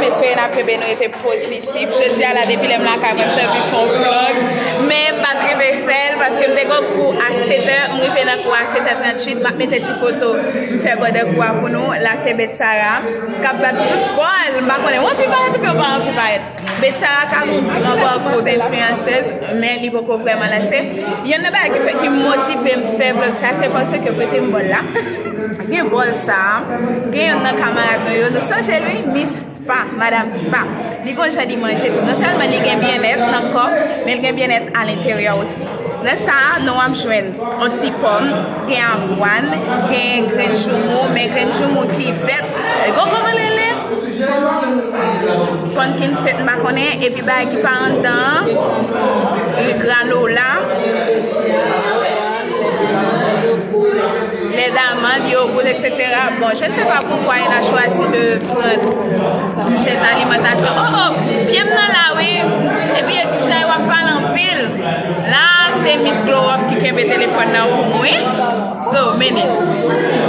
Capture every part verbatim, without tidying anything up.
Espere n ap kenbe nou rete pozitif. Jodi a la, depi lè m lakay mwen, m t anvi fè yon vlog, men m pa t rive fè l paske m te gen kou a sèt è, m rive nan kou a sèt è tranntuit, m ap mete ti foto m fè bòdè kou a pou nou. La se Beth Sarah k ap bat tout kò l, m pa konnen w anvi parèt oubyen w pa anvi parèt. Beth Sarah ka gen yon gran parkou d'influenceuse, men li poko vrèman lanse. Yonn nan bagay ki fè, ki motive m fè vlog sa, se paske prete m bòl la. Gen bòl sa, gen yonn nan kamarad nou yo, nou sonje l wi, Miss Spa, Madam Spa. Li gon jan li manje tou. Non sèlman li gen byennèt nan kò, men li gen byennèt alenteryè osi. Nan sa a, nou ap jwenn yon ti pòm, gen avwàn, gen grenn joumou, men grenn joumou ki vèt. Li gon kòman l rele? Pumpkin seed, m pa konnen, epi bagay ki pa anndan an, e granola, lè damann, yogout, et cetera. Bon, je ne sais pas pourquoi il a choisi de prendre cette alimentation. Oh, oh, pye m nan la, wi. Epi etidyan yo ap pale anpil. La, se Miss Glow Up ki kenbe telefòn nan pou mwen. So, men,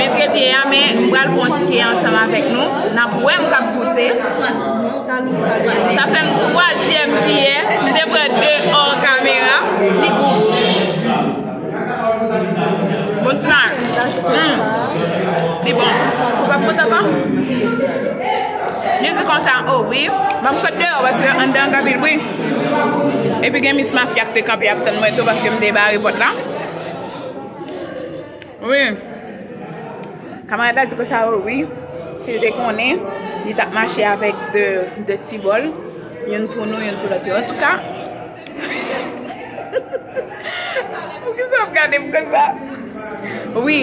men trepye a, men m pral pran ti pye ansanm avèk nou. N ap wè m k ap goute. Sa fè m twazyèm pye. M te pran de hors caméra. Li gou. Bon ti mari. Hmm. Li bon. Ou pa kontan ankò? Li di konsa, oh wi. Ban m sot deyò paske anndan an gen anpil bri. Epi gen Miss Mafia ki te kanpe ap tann mwen tou paske m te bare pòt la. Wi. Kamarad la di konsa, oh wi, si l te konnen, li t ap mache avèk de, de ti bòl, youn pou nou, youn pou lòt yo. Antouka, poukisa w ap gade m konsa? Wi,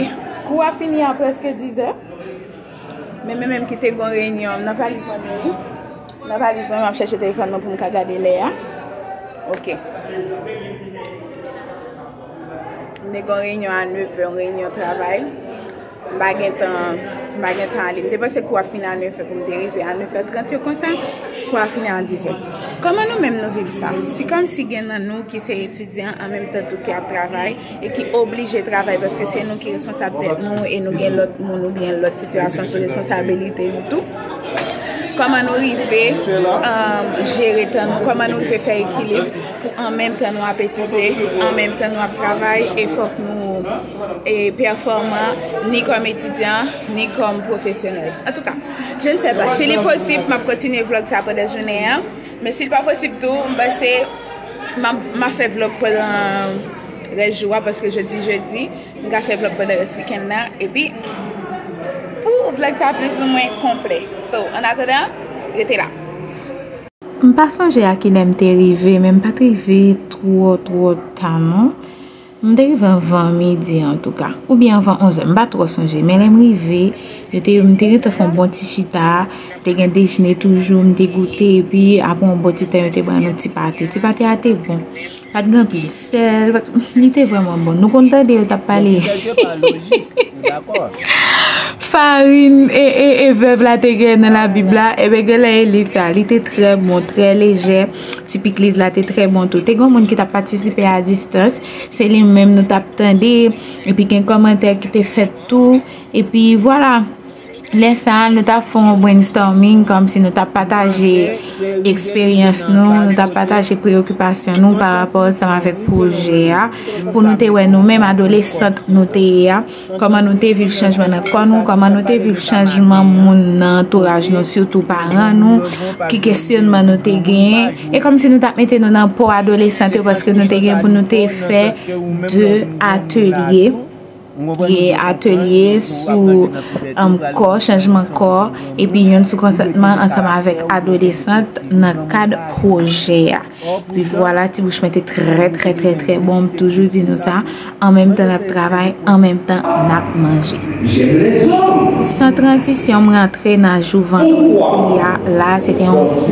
kou a fini a prèske diz è. Men mwen menm ki te gon reyinyon nan valiz mwen, men wi. Nan valiz mwen, m ap chèche telefòn mwen pou m ka gade lè a. Ok. M te gon reyinyon a nèf è, yon reyinyon travay. M pa gen tan, m pa gen tan ale. M te panse kou a fini a nèf è pou m te rive a nèf è trant yo konsa. Kou a fini a diz è. Kòman nou menm nou viv sa? Si kòmsi gen nan nou ki se etidyan an menm tan tou ki ap travay e ki oblije travay paske se nou ki responsab tèt nou e nou gen lòt moun oubyen lòt sitiyasyon sou responsabilite nou tou. Kòman nou rive, um, jere tan nou? Kòman nou rive fè ekilib pou an menm tan nou ap etidye, an menm tan nou ap travay e fòk nou e pèfòman ni kòm etidyan, ni kòm pwofesyonèl? Antouka, je ne sais pas. Si li posib, m ap kontinye vlog sa pandan jounen an. Men si li pa posib tou, m panse m ap, m ap fè vlog pandan rès jou a, paske jodi, jedi, m ka fè vlog pandan rès wikenn nan. Epi, pou vlog sa plis ou mwen konplè. So, an atandan, rete la. M pa sonje a kilè m te rive, men m pa t rive twò, twò ta non. M te rive anvan midi antouka, oubyen anvan onz è, m pa twò sonje. Men lè m rive, yo te, m te gentan fè yon bon ti chita, te gen dejene toujou, m te goute, epi apre yon bon ti tan, yo te ban nou ti pate. Ti pate a te bon. Pa t gen anpil sèl, pa t, li te vrèman bon. Nou konn tande yo t ap pale. Farin e, e, e vèv la te gen nan Labib la, ebyen genlè e liv sa, li te trè bon, trè lejè. Ti pikliz la te trè bon tou. Te gen moun ki t ap patisipe a distans, se li menm nou t ap tande, epi gen kòmantè ki te fèt tou, epi vwala. Lè sa a, nou t ap fè yon brainstorming, kòmsi nou t ap pataje eksperyans nou, nou t ap pataje preyokipasyon nou pa rapò ansanm avèk pwojè a, pou nou te wè nou menm adolesant nou te ye a, kòman nou te viv chanjman nan kò nou, kòman nou te viv chanjman moun nan antouraj nou, sitou paran nou, ki kesyonman nou te genyen. E kòmsi nou t ap mete nou nan po adolesant yo, paske nou te gen pou nou te fè de atelye. Ye atelye sou, um, kò, chanjman kò, epi youn sou konsantman ansanm avèk adolesant nan kad pwojè a. Epi vwala, ti bouch mwen te trè, trè, trè, trè bon. M toujou di nou sa, an menm tan n ap travay, an menm tan n ap manje. San tranzisyon, m rantre nan jou vandredi a. La, se te yon kou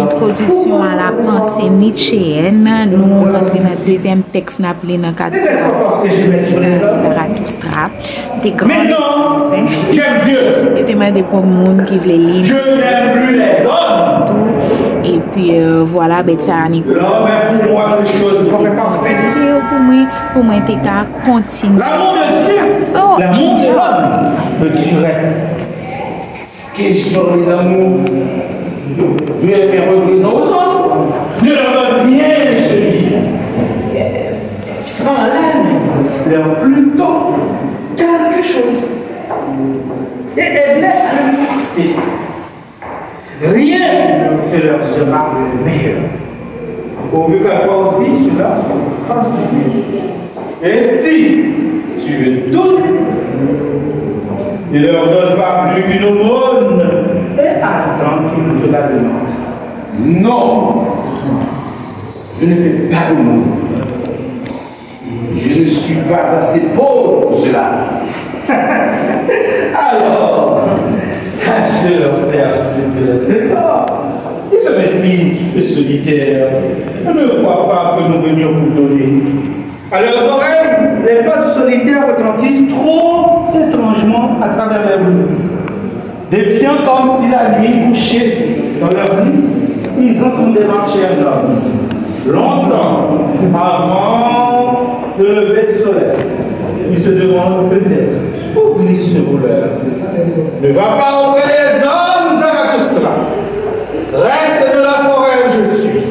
entwodiksyon a la panse Nietzscheenne. Nou rantre nan dezyèm tèks n ap li nan kad Zarathustra. M te grande panse. Yo te mande pou moun ki vle li tou. Epi, euh, vwala, Beth Sarah Nicolas. Ti videyo pou mwen, pou mwen te ka kontinye. So, enjoy. Question, les amours. Je vais faire représence aux hommes. Ne leur donne rien, je dis. Enlève-leur plutôt quelque chose et aide-les à le porter. Rien ne leur sera meilleur. Pourvu qu'à toi aussi cela fasse du bien. Ainsi, tu veux tout, ne leur donne pas plus qu'une aumône et attends qu'ils te la demandent. Non, je ne fais pas d'aumône. Je ne suis pas assez pauvre pour cela. Alors, tâche de leur faire accepter le trésor. Ils se méfient des solitaires. Ne crois pas que nous venions pour donner. À leurs oreilles, les pas du solitaire retentissent trop étrangement à travers les rues. Défiants comme si la nuit couchait dans leur nid, ils entendent des marcheurs d'hommes. Longtemps avant le lever du soleil, ils se demandent peut-être où glisse ce voleur. Ne va pas auprès des hommes, Zarathustra. Reste de la forêt où je suis.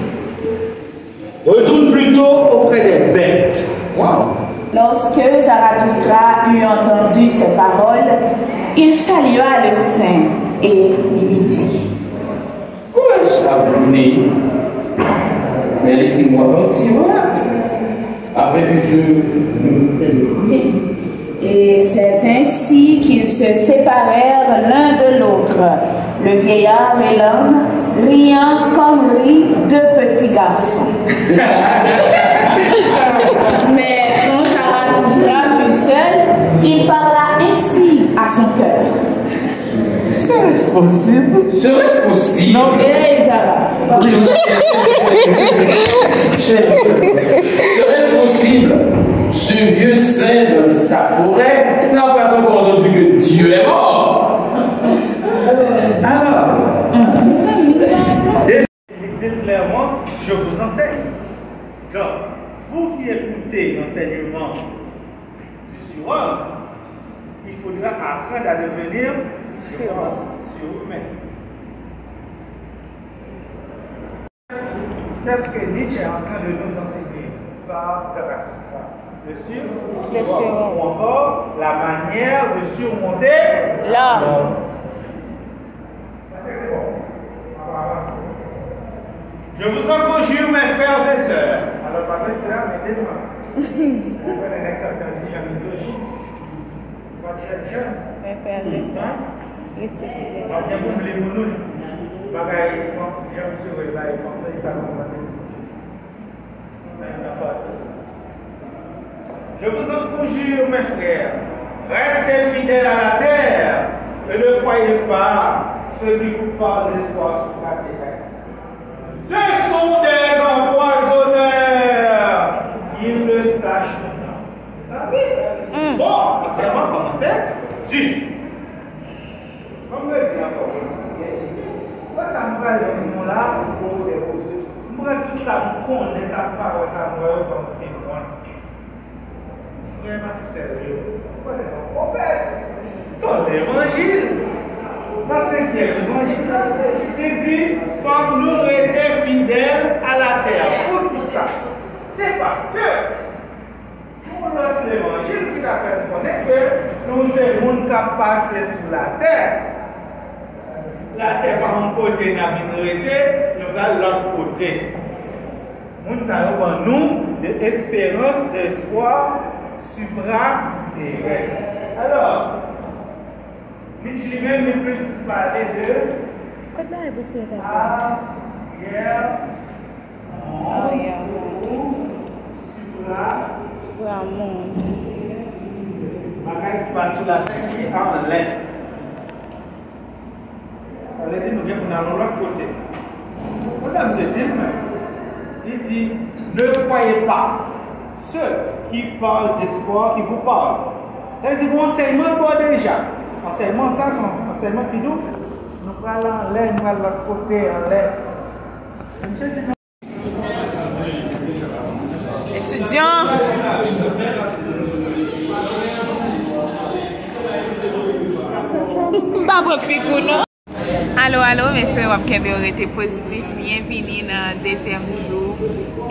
Retourne plutôt auprès des bêtes. Wow. Lorsque Zarathustra eut entendu ces paroles, il salua le saint et lui dit, Courage à vous donner, mais laissez-moi partir hâte, afin que je ne vous prenne rien. Et c'est ainsi qu'ils se séparèrent l'un de l'autre, le vieillard et l'homme, riant comme rient deux petits garçons. Mais quand Zarathustra fut seul, il parla ainsi à son cœur. Serait-ce possible? Serait-ce possible? Non, mais Zara. Serait-ce possible? Ce vieux saint dans sa forêt n'a pas encore entendu que Dieu est mort. Alors, il dit clairement, je vous enseigne. Donc, vous qui écoutez l'enseignement du surhomme, il faudra apprendre à devenir surhomme, surhumain. Qu'est-ce que Nietzsche est en train de nous enseigner par Zarathustra? Le sur, le sur, ou encore la manière de surmonter l'homme. Est-ce que c'est bon? On va avancer. Je vous en conjure, mes frères et sœurs. Alors, pa mesye a, mete nou. Ou konnen nèg sa k di jan mizojin. Mwen frè, jèn. Mwen frè, jèn. Reste fidèl. Mwen gen pou m li pou nou li. Bagay fanm, jan misye wè bagay fanm nan, li sa fanm nan te di. Mwen nan pati. Je vous en conjure, mes frères, restez fidèles à la terre et ne croyez pas ceux qui vous parlent d'espoir sur la terrestre. Ce sont des empoisonneurs. Ils ne sachent pas. Sa vit. Mm. Bon, ansèyman kòmanse di. Kòm mwen di ankò, wè sa m pral di nou la, m pran tout sa m konnen, sa m pa wè, sa m wè yo kòm temwen. Frè m ak sè m yo, ou konnen se yon pwofèt. Se yon levanjil. Nan senkyèm levanjil la, li di, fòk nou rete fidèl a latè. Poukisa? Se paske yon lòt levanjil ki ta fè n konnen ke nou se moun k ap pase sou latè. Latè pa yon kote n ap vin rete, nou pral lòt kote. Moun sa yo ban nou de esperans, de espwa sipraterès. Alò, Nietzsche li menm, li plis pale de Kot bagay pou sèt a? Aryè Aryè-mond. Supra. Supra-mond. Bagay ki pa sou latè ki anlè. Sa vle di nou gen pou n al yon lòt kote. Konsa misye di l menm. Li di, ne croyez pas ceux qui parlent d'espoir qui vous parlent. Sa vle di gon ansèyman l ba w deja. Ansèyman sa se yon ansèyman ki dous. Nou pral anlè, nou pral lòt kote, anlè. Misye di Etidyan. M pa pran figi w non. Alo, alo, mesye, w ap kenbe w rete pozitif. Byenvini nan dezyèm jou.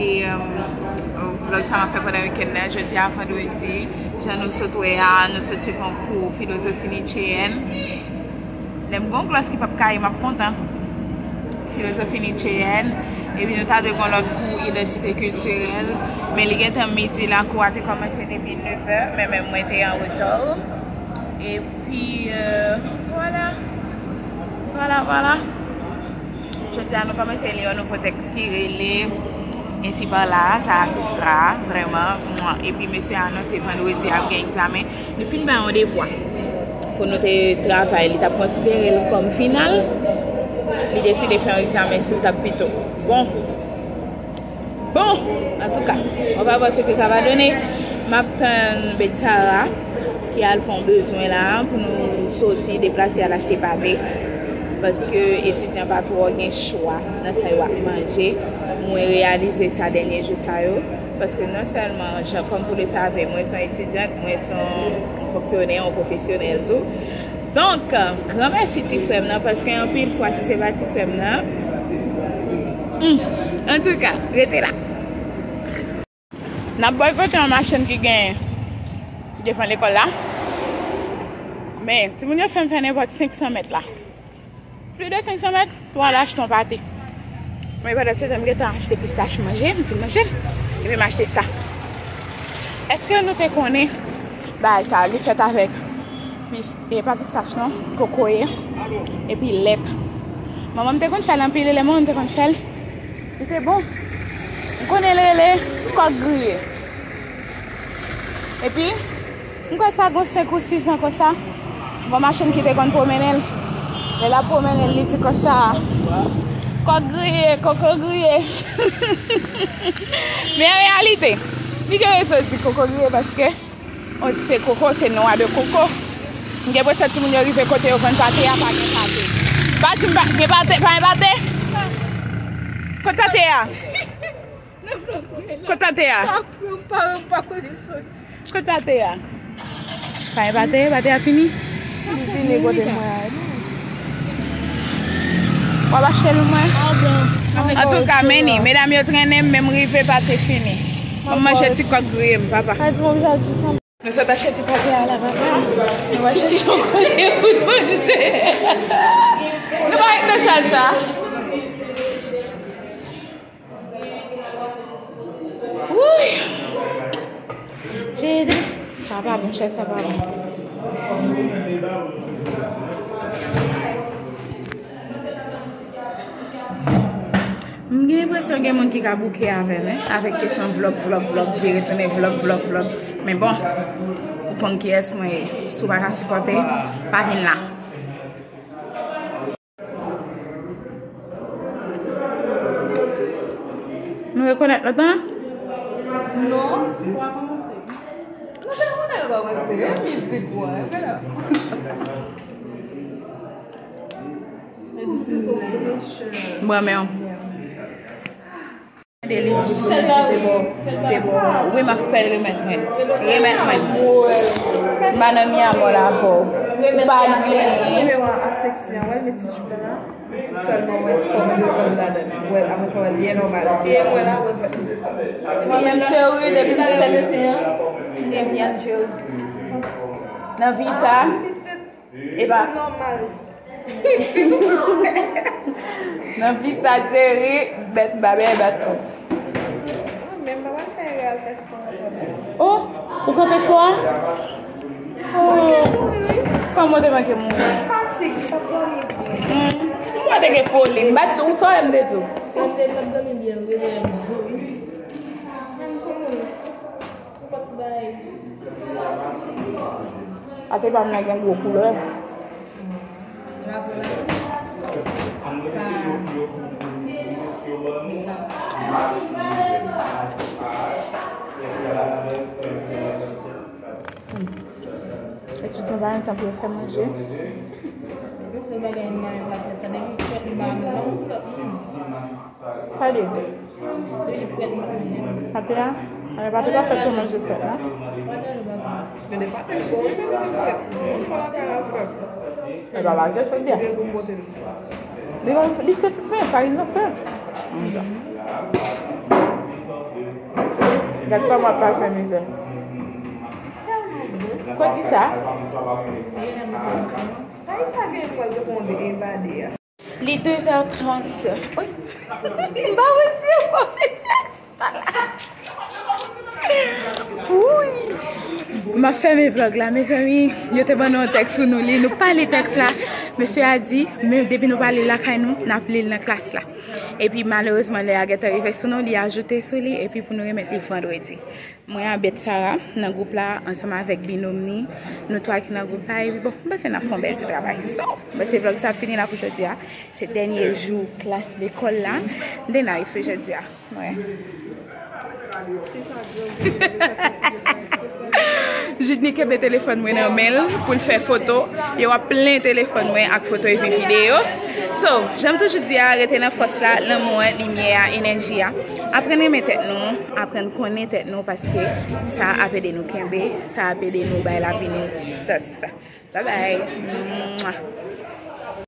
E, um, vlog sa m ap fè pandan wikenn nan, jodi a vandredi. Jan nou sot wè a, nou sot swiv yon kou filozofi nitcheyèn. Lè m gon glòs ki p ap kaye, m ap kontan. Filozofi nitcheyèn. Epi nou ta dwe gon lòt kou idantite kiltirèl. Men li gentan midi la, kou a te kòmanse depi nevè, men menm mwen te an reta. Epi, euh, vwala. Vwala, vwala. Jodi a, nou kòmanse li yon nouvo tèks ki rele Ensi pa la, Zarathustra, vrèman. Mwa. Epi, mesye anonse vandredi ap gen egzamen. Nou fin bay yon devwa pou nou te travay. Li t ap konsidere l kòm final. Li deside fè yon egzamen sou tab pito. Bon. Bon, antouka, on va voir ce que ça va donner. M ap tann Betsara ki al fè yon bezwen la pou nou soti deplase al achte pate. Paske etidyan pa twò gen chwa nan sa yo ap manje. Mwen reyalize sa dènye jou sa yo. Paske non sèlman, jan, comme vous le savez, mwen se yon etidyant, mwen se yon fonksyonè, yon pwofesyonèl tou. Donk, granmèsi ti frè m nan, paske anpil fwa, si se pa ti frè m nan, hmm, antouka, rete la. N ap bòykote yon machann ki gen devan lekòl la. Men, timoun yo fè m fè nenpòt senk san mèt la. Plis de senk san mèt pou al achte yon pate. Men pandan se tan, m gentan achte pistach manje, m fin manje l. Epi m achte sa. Èske nou te konnen bagay sa, li fèt avèk pis-, e pa pistach non, kokoye, epi lèt. Manman m te konn fè l anpil, e lè manman m te konn fè l, li te bon. M konnen l rele kòk griye. Epi, m kwè sa gon senk ou sis an konsa, gon machann ki te konn pwomennen l. Lè l ap pwomennen l, li di konsa, kòk griye, koko griye. Men an reyalite, li gen rezon di koko griye paske on se koko, se nwa de koko. M gen enpresyon timoun yo rive kote yo vann pate a, pa gen pate. Pa di m pa gen pate, pa gen pate? Kot pate a? Kot pate a? Kot pate a? Pa gen pate, pate a fini? Li vini kote mwen a, wi. W ap achte l pou mwen? Antouka, men ni, medam yo trennen m, men m rive pate fini. Ban m manje ti kòk griye m, papa. Nou sot achte ti pate a la, papa. Nou va chèche yon kote pou n manje. Nou va ret nan sal sa. Wouy! Jede. Sa pa bon, chèf, sa pa bon. M gen enpresyon gen moun ki ka bouke avè m, en, avèk kesyon vlòg, vlòg, vlòg, vire tounen vlòg, vlòg, vlòg. Men bon, ou konn kiyès mwen ye. Si w pa ka sipòte, pa vin la. Nou rekonèt lòt lan? Non. Nou te konnen l pa wè se yo mizik mwen, men la. Mwen menm. Tande li di pou Richie te bò, te bò. Wi, m ap fè l remèt mwen. Remèt mwen. M pa nan mi amò la avè w. Ou pa griyen. Nimewo a seksi an, wè l met ti jup la la. Sèlman wè fòm de zòn ladan. Wè, apre sa wè l byen nòmal. Si e mwen la, wè fèt. Mwen menm cheri, depi m fèt, m te byen cheri. Nan vi sa, e pa nòmal. Nan vi sa, cheri, bèt m pa byen bèt non. Mwen menm pa pral fè real fè spò ankò. Oh, ou kanpe spò a? Oh, kòman w te manke mouri? Fatig, m p ap dòmi byen. Hmm. M kwè te gen foli, m pa t di w sa, m te di w. Mwen te p ap dòmi byen, m reveye m zo. Menm sou moun. Ou pa ti bay. Ate pa m nan gen gwo koulè. Etidyan pa gen tan pou yo fè manje. Yo fè bagay nan yon bagay sa depi fèt mwa. Sa li ye? Pate a? Pate pa fèt pou manje fèt, non? E pa pate fèt, ya. Gen pou m pote l. Li gon, li fè, fè, farin nan fè. Gad kòman ap pase mizè. Kwa ki sa? Li de zè trant. Wi. M pa wè si pwofesè. Wouy! M ap fèmen vlòg la, mezanmi. Yo te ban nou yon tèks pou nou li. Nou pa li tèks la. Mesye a di, men depi nou pa li lakay nou, n ap li l nan klas la. Epi malerezman, lè a gentan rive sou nou, li ajoute sou li, epi pou nou remèt li vandredi. Mwen a Beth Sarah nan gwoup la, ansanm avèk binòm ni, nou twa ki nan gwoup la, epi bon, m panse n ap fè yon bèl ti travay. So, m panse vlòg sa ap fini la pou jodi a. Se dènye jou klas lekòl la. M te nice jodi a. Mwen. Jidni kenbe telefòn mwen nan men l pou l fè foto. Yo ap plen telefòn mwen ak foto epi videyo. So, jan m toujou di a, rete nan fòs la, lanmou an, limyè a, enèji a. Aprann renmen tèt nou, aprann konnen tèt nou, paske sa ap ede nou kenbe, sa ap ede nou bay lavi nou sans. Bye bye. Mwah.